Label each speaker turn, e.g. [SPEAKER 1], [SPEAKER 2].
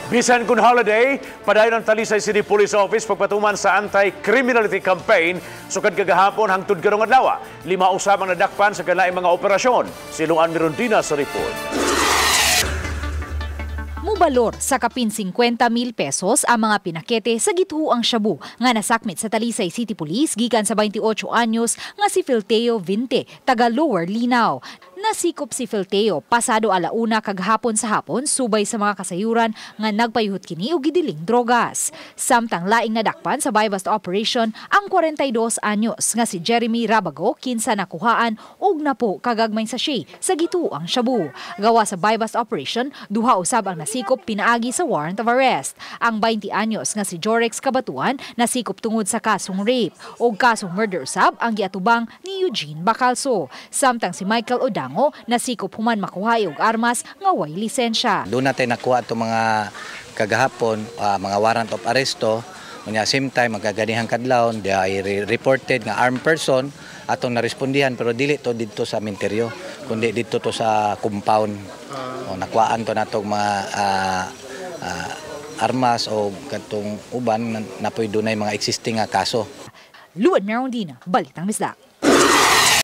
[SPEAKER 1] Bisan kung holiday, padayon ang Talisay City Police Office pagpatuman sa anti-criminality campaign sukad kagahapon hangtod karong adlaw. Lima usab ang nadakpan sa kalaing mga operasyon. Si Luan Mirondina sa report.
[SPEAKER 2] Mubalor sa kapin 50 mil pesos ang mga pinakete sa gituoang shabu nga nasakmit sa Talisay City Police gikan sa 28 anyos nga si Filteo 20, taga Lower Linao. Nasikop si Filteo pasado 1:00 kaghapon sa hapon subay sa mga kasayuran nga nagpayuhot kini og gidiling drogas. Samtang laing nadakpan sa buy-bust operation ang 42 anyos nga si Jeremy Rabago, kinsa nakuhaan og 10 kagagmay sachet sa gituoang shabu. Gawa sa buy-bust operation, duha usab ang nasikop pinaagi sa warrant of arrest. Ang 20 anyos nga si Jorex Kabatuan nasikop tungod sa kasong rape og kasong murder usab ang giatubang ni Eugene Bacalso. Samtang si Michael Odango nasikop human makuha og armas nga way lisensya.
[SPEAKER 3] Doon natin nakuha itong mga kagahapon, mga warrant of arresto. Unya same time magaganihang kadlawon, di ay reported nga armed person atong narespondihan, pero dili to didto sa minteryo kundi didto to sa compound. O nakuhaan to natong mga armas o katong uban na napoy dunay mga existing nga kaso.
[SPEAKER 2] Luan Merondina, Balitang Bisdak.